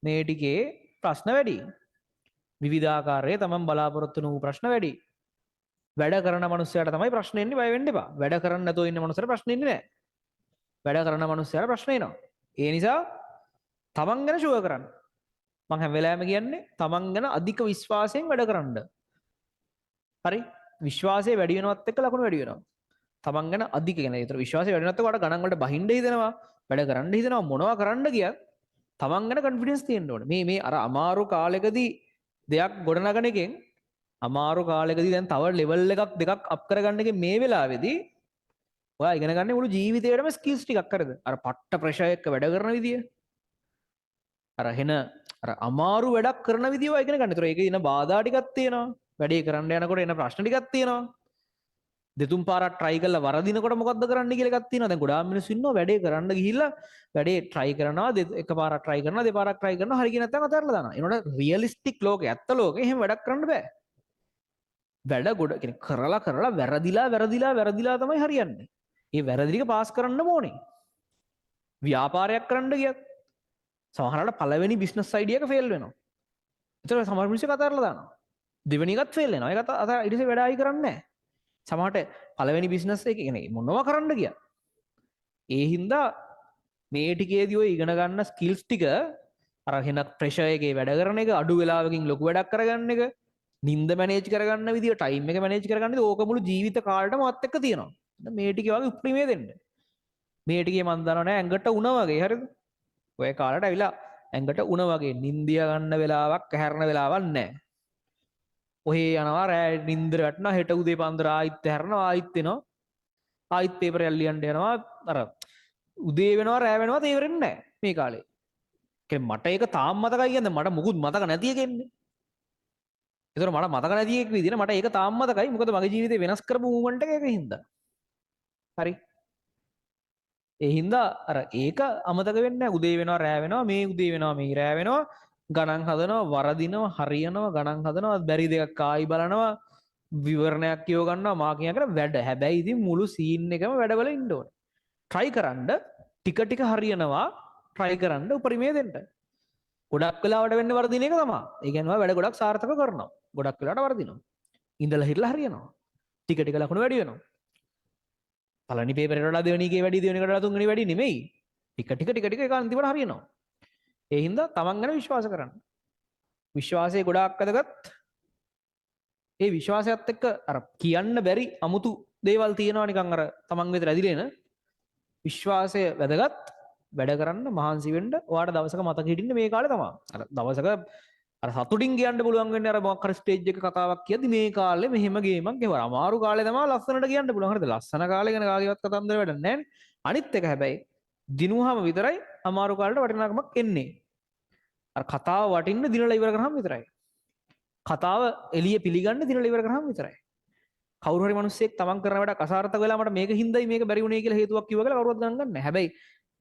මේ ටිකේ ප්‍රශ්න වැඩි. විවිධාකාරයේ තමන් බලාපොරොත්තු වූ ප්‍රශ්න වැඩි. වැඩ කරන මනුස්සයාට තමයි ප්‍රශ්න එන්නේ, බය වෙන්න එපා. වැඩ කරන්න නැතුව ඉන්න මනුස්සයාට ප්‍රශ්න එන්නේ නැහැ. වැඩ කරන මනුස්සයාට ප්‍රශ්න එනවා. ඒ නිසා තමන් ගැන ෂුවර් කරන්න. මං හැම වෙලාවෙම කියන්නේ තමන් ගැන අධික විශ්වාසයෙන් වැඩ කරන්න. හරි? විශ්වාසය වැඩි වෙනවත් එක්ක ලකුණු වැඩි වෙනවා. තමන් ගැන අධික කියන්නේ ඒතර විශ්වාසය වැඩි වෙනවත් එක්ක ඔයාලට ගණන් වලට බහින්න හිතෙනවා, වැඩ කරන්න හිතෙනවා, මොනවා කරන්න ගියත් තමන් ගැන කොන්ෆිඩන්ස් තියෙන්න ඕනේ. මේ මේ අර අමාරු කාලෙකදී දෙයක් ගොඩනගන එකෙන්, අමාරු කාලෙකදී දැන් තව ලෙවල් එකක් දෙකක් අප් කරගන්න එකෙන්, මේ වෙලාවේදී ඔයා ඉගෙන ගන්න මුළු ජීවිතේටම ස්කිල්ස් ටිකක්, හරිද? අර පට්ට ප්‍රෙෂර් එක්ක වැඩ කරන විදිය. අර හෙන අර අමාරු වැඩක් කරන විදිය ඔයා ඉගෙන ගන්න. ඒතර ඒකේ එන බාධා ටිකක් තියෙනවා. වැඩේ කරන්න යනකොට එන ප්‍රශ්න ටිකක් තියෙනවා. දෙතුන් පාරක් try කරලා වරදිනකොට මොකද්ද කරන්න කියලා එකක් තියෙනවා. දැන් ගොඩාක් මිනිස්සු ඉන්නවා වැඩේ කරන්න ගිහිල්ලා වැඩේ try කරනවා, එක පාරක් try කරනවා, දෙපාරක් try කරනවා, හරි ගියේ නැත්නම් අතහැරලා දානවා. ඒනොට රියලිස්ටික් ලෝකේ, ඇත්ත ලෝකේ එහෙම වැඩක් කරන්න බෑ. වැඩ ගොඩ කියන්නේ කරලා කරලා වැරදිලා වැරදිලා වැරදිලා තමයි හරියන්නේ. ඒ වැරදි ටික පාස් කරන්න ඕනේ. ව්‍යාපාරයක් කරන්න ගියත් සමහරවිට පළවෙනි බිස්නස් අයිඩියා එක ෆේල් වෙනවා. ඒතර සමහර මිනිස්සු ඒක අතහැරලා දානවා. දෙවෙනි එකත් ෆේල් වෙනවා. ඒක අත ඊට පස්සේ වැඩ ආයි කරන්නේ නැහැ. සමහරට පළවෙනි බිස්නස් එක කියන්නේ මොනවා කරන්න ගියත්. ඒ හින්දා මේ ටිකේදී ඔය ඉගෙන ගන්න ස්කිල්ස් ටික, අර හෙන ප්‍රෙෂර් එකේ වැඩ කරන එක, අඩු වෙලාවකින් ලොකු වැඩක් කරගන්න එක, නින්ද මැනේජ් කරගන්න විදිය, ටයිම් එක මැනේජ් කරගන්න විදිය, ඕක මුළු ජීවිත කාලෙටම ඔයත් එක්ක තියෙනවා. මේ ටිකේ වගේ උපරිමය දෙන්න. මේ ටිකේ මන් දන්නව නෑ, ඇඟට උණ වගේ, හරිද? ඔය කාලේට ඇවිල්ලා ඇඟට උණ වගේ නින්දිය ගන්න වෙලාවක්, ඇහැරෙන වෙලාවක් නෑ. ඔහේ යනවා, රෑ නින්දර වැටෙනවා, හෙට උදේ පාන්දර ආයිත් ඇහැරෙනවා, ආයිත් එනවා, ආයිත් පේපර් එකක් ලියන්න යනවා. අර උදේ වෙනවා, රෑ වෙනවා, තේරෙන්නේ නෑ මේ කාලේ. කියන්නේ මට ඒක තාම මතකයි. කියන්නේ මට මුකුත් මතක නැති එකෙන්නේ. ඒතර මට මතක නැති එකක් විදිහට මට ඒක තාම මතකයි. මොකද මගේ ජීවිතේ වෙනස් කරපු මූවමන්ට් එක ඒක හින්දා. හරි. ඒ හින්දා අර ඒක අමතක වෙන්නේ නැහැ. උදේ වෙනවා, රෑ වෙනවා, මේ උදේ වෙනවා, මේ රෑ වෙනවා. ගණන් හදනවා, වරදිනවා, හරියනවා, ගණන් හදනවා, බැරි දෙයක් ආයි බලනවා, විවරණයක් කියව ගන්නවා, මාකින් කරන වැඩ. හැබැයි ඉතින් මුළු සීන් එකම වැඩවල ඉන්න ඕනේ. Try කරන්න, ටික ටික හරියනවා. Try කරන්න, උපරිමය දෙන්න. ගොඩක් වෙලාවට වෙන්නේ වරදින එක තමයි. ඒ කියන්නේ වැඩ ගොඩක් සාර්ථක කරනවා. ගොඩක් වෙලාවට වරදිනවා. ඉඳලා හිටලා හරියනවා. ටික ටික ලකුණු වැඩි වෙනවා. පළවෙනි පේපර් එකට වඩා දෙවෙනි එකේ වැඩි, දෙවෙනි එකට වඩා තුන්වෙනි වැඩි නෙමෙයි. ටික ටික ටික ටික ඒක අන්තිමට හරියනවා. ඒ හින්දා තමන් ගැන විශ්වාස කරන්න. විශ්වාසය ගොඩාක් වැදගත්. ඒ විශ්වාසයත් එක්ක අර කියන්න බැරි අමුතු දේවල් තියෙනවා නිකන් අර තමන් වෙත රැඳිලා එන විශ්වාසය වැදගත්. වැඩ කරන්න, මහන්සි වෙන්න. ඔයාට දවසක මතක හිටින්න මේ කාලේ තමයි. අර දවසක අර සතුටින් කියන්න පුළුවන් වෙන්නේ අර මොකක් හරි ස්ටේජ් එක කතාවක් කියද්දි, මේ කාලේ මෙහෙම ගේමක් ගැහුවා. අමාරු කාලේ තමයි ලස්සනට කියන්න පුළුවන්. හරිද? ලස්සන කාලේ ගැන කාගේවත් කතන්දර වැඩක් නැහැ නේ. අනිත් එක හැබැයි දිනුවහම විතරයි අමාරු කාලේට වටිනාකමක් එන්නේ. අර කතාව වටින්න දිනලා ඉවර කරාම විතරයි. කතාව එළිය පිළිගන්න දිනලා ඉවර කරාම විතරයි. කවුරු හරි මිනිස්සෙක් තමන් කරන වැඩක් අසාර්ථක වෙලා මට මේක හින්දායි මේක බැරි වුණේ කියලා හේතුවක් කිව්වා කියලා කවුරුවත් ගණන් ගන්න නැහැ. හැබැයි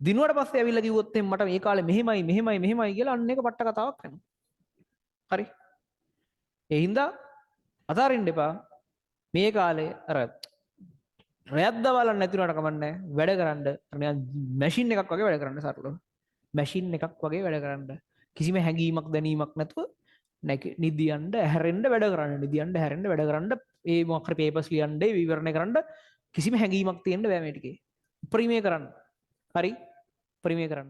දිනුවට පස්සේ ඇවිල්ලා කිව්වොත් එහෙනම් මට මේ කාලේ මෙහෙමයි මෙහෙමයි මෙහෙමයි කියලා, අන්න ඒක පට්ට කතාවක් වෙනවා. හරි. ඒ හින්දා අතාරින්න එපා. මේ කාලේ අර රැයක් දවාලක් නැති වුණාට කමක් නැහැ. වැඩ කරන්න. අර නිකන් මැෂින් එකක් වගේ වැඩ කරන්න සරලව. මැෂින් එකක් වගේ වැඩ කරන්න. කිසිම හැඟීමක් දැනීමක් නැතුව නිදියන්න ඇහැරෙන්න වැඩ කරන්න. නිදියන්න ඇහැරෙන්න වැඩ කරන්න. ඒ මොකක් හරි පේපර්ස් ලියන්න, විවරණය කරන්න, කිසිම හැඟීමක් තියෙන්න බෑ මේ ටිකේ. උපරිමය කරන්න. හරි? උපරිමය කරන්න.